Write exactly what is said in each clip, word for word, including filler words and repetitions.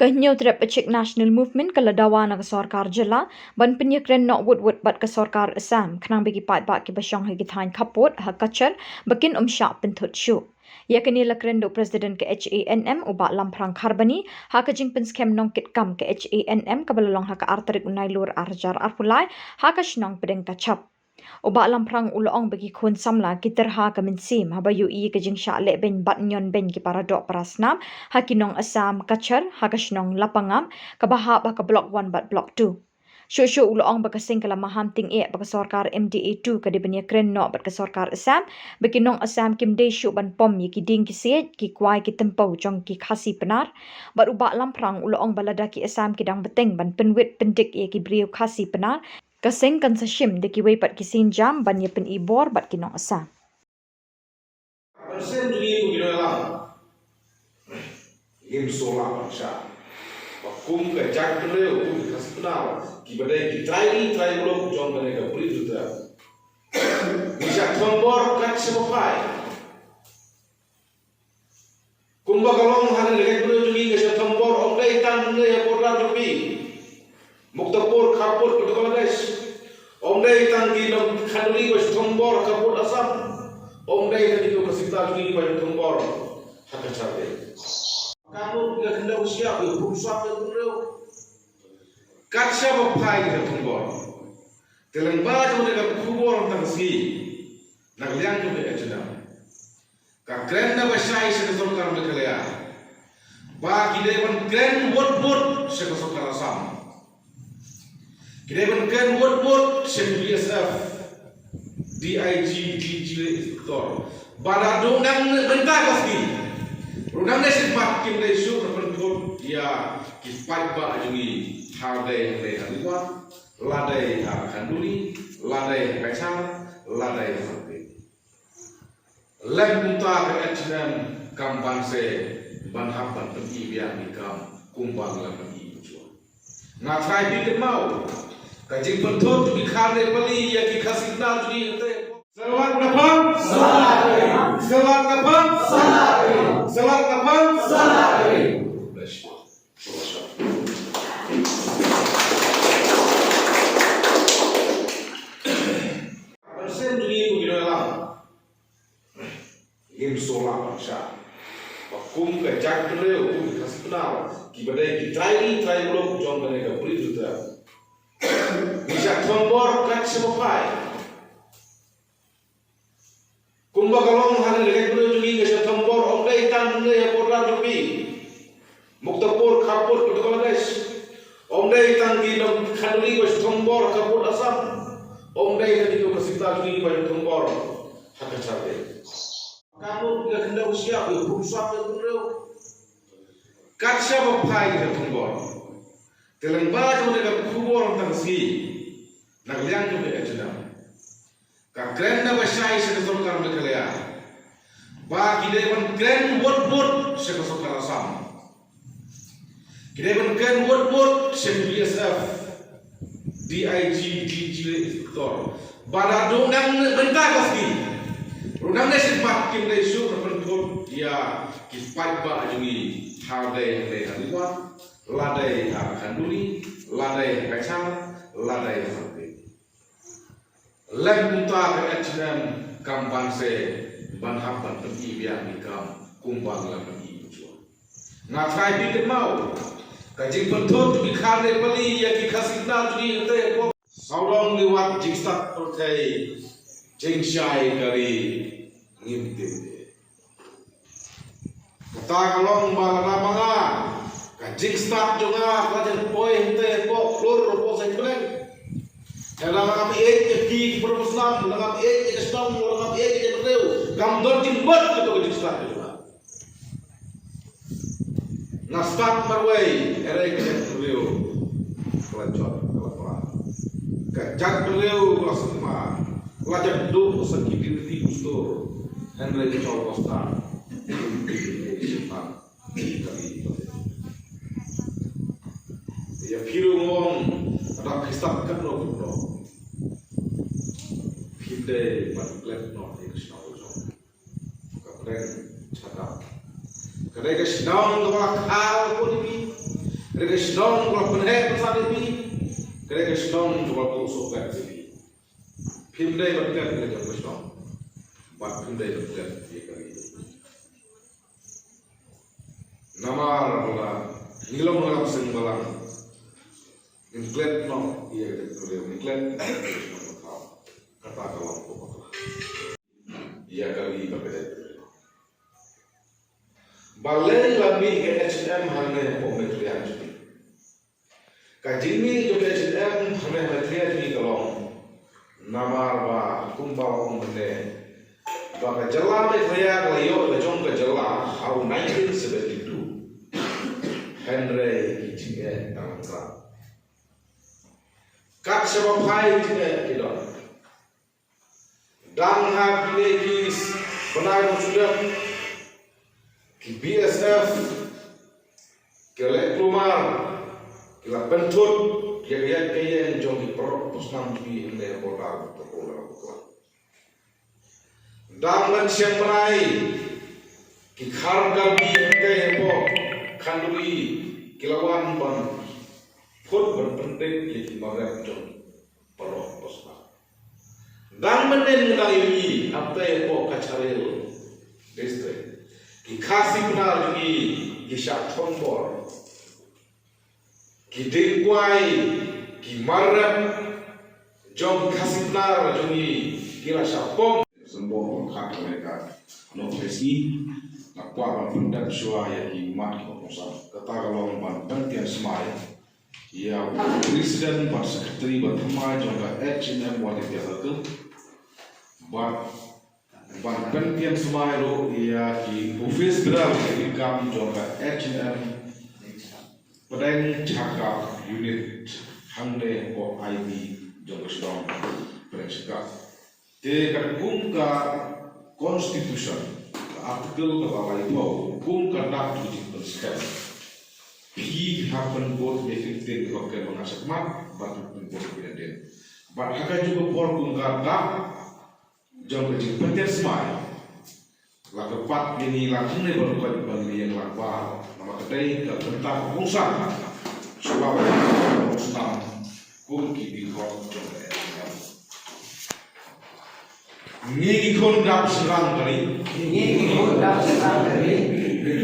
Ka Hynñiewtrep Pachik National Movement ka la dawa na ka sorkar jylla ban pynïakren noh wut wut bad ka sorkar Assam khnang ba ki paidbah kiba shong ha ki thaiñ khappud ha Cachar ba kin ym shah pynthut shuh. Ïa kane la kren da u President ka H A N M u Bah Lamphrang Kharbani ha ka jingpynskhem nongkitkam ka H A N M kaba la long ha ka ar tarik u Nailur ar hajar arphew lai ha ka shnong Pdeng Kachap. U Bah Lamphrang u la ong ba ki khun samla ki tyrha ka mynsiem haba ïohi ka jingshah leh beiñ bad ñion beiñ ki para doh para snam ha ki nong Assam Cachar ha ka shnong Lapangap kaba hap ha ka Block One bad Block Two. Shuh shuh u la ong ba ka seng ka la maham tyngeh ba ka sorkar M D A two ka dei ban ïakren noh bad ka sorkar Assam ba ki nong Assam kim dei shuh ban pom ïa ki dieng ki siej, ki kwai ki tympew jong ki Khasi Pnar. Bad u Bah Lamphrang u la ong ba lada ki Assam ki dang bteng ban pynwit pyndik ïa ki briew Khasi Pnar, ka seng kan sa shim da kiwei pat ki sienjam ban ïa pyni bor bad ki nong Assam. Ban shem jong ngi kum ki nongïalam, ngim sngewlah ban shah ba kum ka jaitbynriew, kum ki Khasi Pnar kiba dei ki trai ri trai muluk jong kane ka Bri Hynñiewtrep, ngi shah thombor kat shaba phai. Kumba ka long ha kane ka jaitbynriew jong ngi, ngi shah thombor ym dei tang ne ha border jong ngi, Muktapur, Khapud bad Bangladesh. Ym dei tang ki nong Khanduri ba shah thombor ha Khapud Assam. Ym dei tang ki nong Khasi Pnar jong ngi ba shah thombor ha Cachar. Ka mut nga khyndew siap ïa u pumsap ïa u briew. Kat shaba phai ngi shah thombor. Te lyngba jong kane ka khubor tang sngi, na ka liang jong ka H A N M, ka kren na ba shai sha ka sorkar Meghalaya ba ki dei ban kren wut wut sha ka sorkar Assam. Ki dei ban kren wut wut sha ka B S F, D I G, D G, inspector. Ba da dang nang mynta ka sngi ruh nang dei shisha kim dei shuh ban pynthut ïa ki paidbah jong ngi, ha dei ha dei ha Liwan, la dei ha Khanduri, la dei ha Cachar, la dei ha Sarpet. Lem kumta ka H A N M kam banse ban hap ban pyni biang ïa ki kam kumba ngi la pyni mynshwa. Nga trai phi kynmaw ka jingpynthut jong ki khar Nepali ïa ki Khasi Pnar jong ngi te. Salwat Naphang. Salwat Naphang. Salwat Naphang. Bless you. Ban shem jong ngi kum ki nongïalam, ngim sngewlah ban shah ba kum ka jaitbynriew, kum ki Khasi Pnar kiba dei ki trai ri trai muluk jong kane ka Bri Hynñiewtrep, ngi shah thombor kat shaba phai. Kumba ka long ha kane ka jaitbynriew jong ngi, ngi shah thombor ym dei tang ne ha border jong ngi, Muktapur, Khapud bad Bangladesh. Ym dei tang ki nong Khanduri ba shah thombor ha Khapud Assam. Ym dei tang ki nong Khasi Pnar jong ngi ba shah thombor ha Cachar. Ka mut nga khyndew siap ïa u pumsap ïa u briew. Kat shaba phai ngi shah thombor. Te lyngba jong kane ka khubor tang sngi, na ka liang jong ka H A N M, ka kren na ba shai sha ka sorkar Meghalaya ba ki dei ban kren wut wut sha ka sorkar Assam. Ki dei ban kren wut wut sha ka B S F, D I G, D G, inspector. Ba da dang nang mynta ka sngi ruh nang dei shisha kim dei shuh ban pynthut ïa ki paidbah jong ngi, ha dei ha dei ha Liwan, la dei ha Khanduri, la dei ha Cachar, la dei ha Sarpet. Lem kumta ka H A N M kam banse ban hap ban pyni biang ïa ki kam kumba ngi la pyni mynshwa. Nga trai phi kynmaw ka jingpynthut jong ki khar Nepali ïa ki Khasi Pnar jong ngi te. Sawdong liwat jingstad pyrthei, jingshai ka ri ngim tim de. Kata ka long ba lada ma nga, ka jingstad jong nga ka la jan poi hynte hapoh Klur hapoh Saitpylleng. Lada ngam ïeit ïa ki, ki para snam, lada ngam ïeit ïa ka shnong, lada ngam ïeit ïa ka briew, kam don jingmut kato ka jingstad jong nga. Nga stad marwei, hynrei ka jaitbynriew ka la jot ka la pra. Ka jaitbynriew ka la sngewma, ka la jot duh sa ki dynti u stur, hynrei ka jot ka la stad. Ïa phi ruh nga ong, lada phi stad katno katno, phim dei ban klet noh ïa ka shnong ka jong. Ka pdeng Chadap ka dei ka shnong kaba la kha ko ni. Ka shnong kaba la pynheh pynsan ïa phi, ka dei ka shnong kaba la tuh sohpet ïa phi. Phim dei ban klet ïa ka shnong, bad phim dei ban klet ïa ka ri. Namar ba ngi long na ka seng balang, ngin klet noh ïa ka ri, ngin klet ïa ka shnong. Kata ka long kaba bakla ïa ka ri bad ka jaitbynriew. Balei la mih ka H and M hangne hapoh Meghalaya jong ngi? Ka jingmih jong ka H and M hangne ha Meghalaya jong ngi ka long namar ba kumba ong mynne ba ka jylla Meghalaya ka la ïoh la jong ka jylla ha u nineteen seventy-two. Hynrei ki jingeh tang tang, kat shaba phai jingeh ki don. Dang ha kine ki bnai ba shu dep, ki B S F ki la leh kulmar, ki la pynthut ïa ka ïaid ka ïeng jong ki paralok pasnam jong ngi hynne ha border, to ko la ko. Dang ban shem bnai, ki khar Karbi hangtei hapoh Khanduli ki la wan ban phut ban pynthut ïa ki mar rep jong paralok pasnam. Dang mynnin ngi dang ïohi hangtei hapoh Cachar Hills District, ki Khasi Pnar jong ngi ki shah thombor, ki dieng kwai, ki mar rep jong ki Khasi Pnar jong ngi ki la shah pom. Symboh ka khat ka Amerika, no phi sngi, nga kwah ban pyndep shuwa ïa ki mat ki ba kongsan. Kata ka long ban pyntip smai ïa u president bad secretary ba thymmai jong ka H and M Wahidiyatilla Circle, bad ban pyntip smai ruh ïa ki office bearer, ki kam jong ka H and M Pdeng Chakap Unit hangne hapoh I B jong ka shnong Pdeng Chakap. Te katkum ka Constitution, ka Article kaba laiphew, kum ka dak ka jingpynskhem, phi hap pynbud ïa ki ktien kiba kren ba nga shakhmat, bad pynbud ïa ki ktien. Bad ha kajuh ka por kum ka dak jong ka jingpyntieng smai, la kyrpad ïa ngi la hangne ba la koit ban ïeng lang bha, namar ka dei ka bynta ka kongsan shuwa ba la kongsan kum ki dkhot jong ka H and M. Ngi ki khun dap shynrang ka ri. Ngi ki khun dap shynrang ka ri.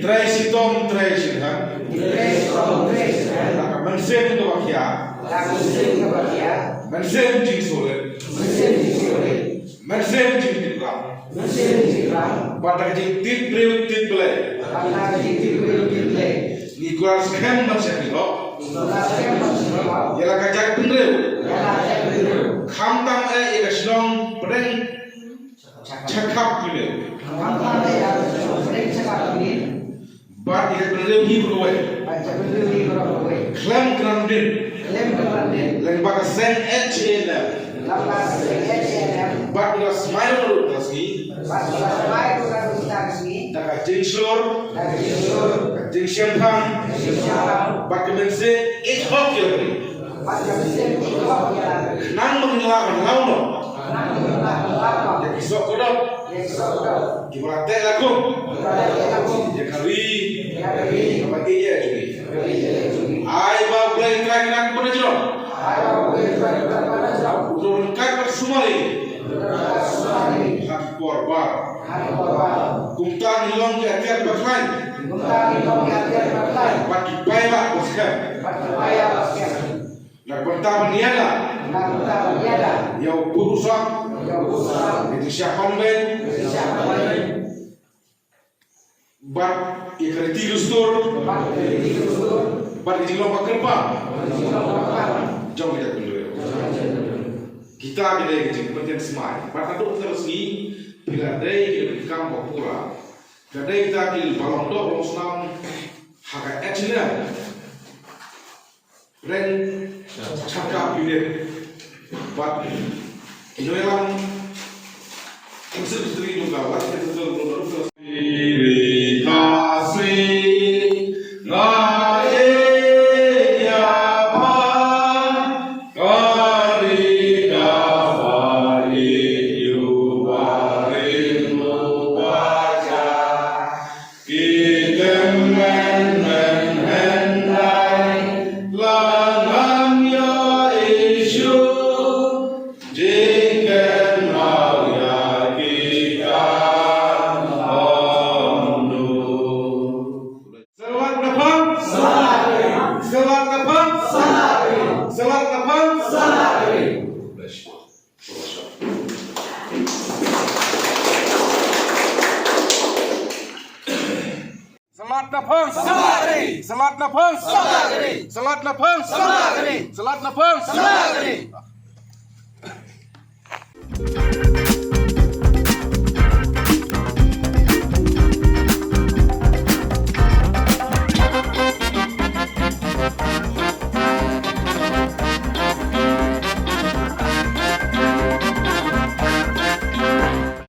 Trei shitom trei shitrhem. Trei shitom trei shitrhem. Da ka mynsiem kaba khia. Da ka mynsiem kaba khia. Mynsiem jingsurit. Mynsiem jingsurit. Mynsiem jingtip ram. Mynsiem jingtip ram. Bad da ka jingtip briew tip Blei. Bad da ka jingtip briew tip Blei. Ngi kwah skhem ban sngewthuh. Ngi kwah skhem ban sngewthuh. Ïa la ka jaitbynriew. Ïa la ka jaitbynriew. Khamtam eh ïa ka shnong Pdeng Chakap Unit. Khamtam eh ïa ka shnong Pdeng Chakap Unit. Bad ïa ka jaitbynriew hi baroh kawei. Bad ïa ka jaitbynriew hi baroh kawei. Khlem kynran dien. Khlem kynran dien. Lyngba ka seng H A N M. Lyngba ka seng H A N M. Bad ngi la smai ruh ka sngi. Bad ngi la smai ruh ka sngi. Da ka jingshlur. Da ka jingshlur. Ka jingshemphang. Ka jingshemphang. Bad ka mynsiem ïeit hok ïa la ka ri. Bad ka mynsiem ïeit hok ïa la ka ri. Khnang ba ngin lah ban law noh. Khnang ba ngin lah ban law noh. Ïa ki soh kodok. Ïa ki soh kodok. Kiba la teh la kum. Kiba la teh la kum. Ïa ka ri. Ïa ka ri. Kaba ïeit jong ngi. Kaba ïeit jong ngi. Ai ba U Blei Trai Kynrad ban jrong. Ai ba U Blei Trai Kynrad ban jrong. U ryngkat bad sumar ïa ngi. U ryngkat bad sumar ïa ngi. Ha ki por baroh. Ha ki por baroh. Kumta ngin long ki atiar ba khlaiñ. Kumta ngin long ki atiar ba khlaiñ. Bad ki paidbah ba skhem. Bad ki paidbah ba skhem. Na ka bynta ban ïada. Na ka bynta ban ïada. Ïa u pud u sap. Ïa u pud u sap. Ïa ka jingshah pawnbeiñ. Ïa ka jingshah pawnbeiñ. Bad ïa ka riti dustur. Bad ïa ka riti dustur. Bad ïa ka jinglong ba kyrpang. Bad ïa ka jinglong ba kyrpang. Jong ka jaitbynriew. Jong ka jaitbynriew. Kita ki dei ka jingpyntieng smai. Bad naduh mynta ka sngi phi la dei ki donkam ba pura. Ka dei kita ki ba long doh long snam ha ka H and M Pdeng Chakap Unit. Bad ki nongïalam Council Secretary jong ka West Khasi Hills Region. Ri Khasi nga ïeit ïa pha, ka ri kaba ïeit ïa u barim u baja. Ki tymmen men hyndai. Salat na phong. Salat na phong. Salat na phong. Salat na phong. Salat na phong. Salat na phong.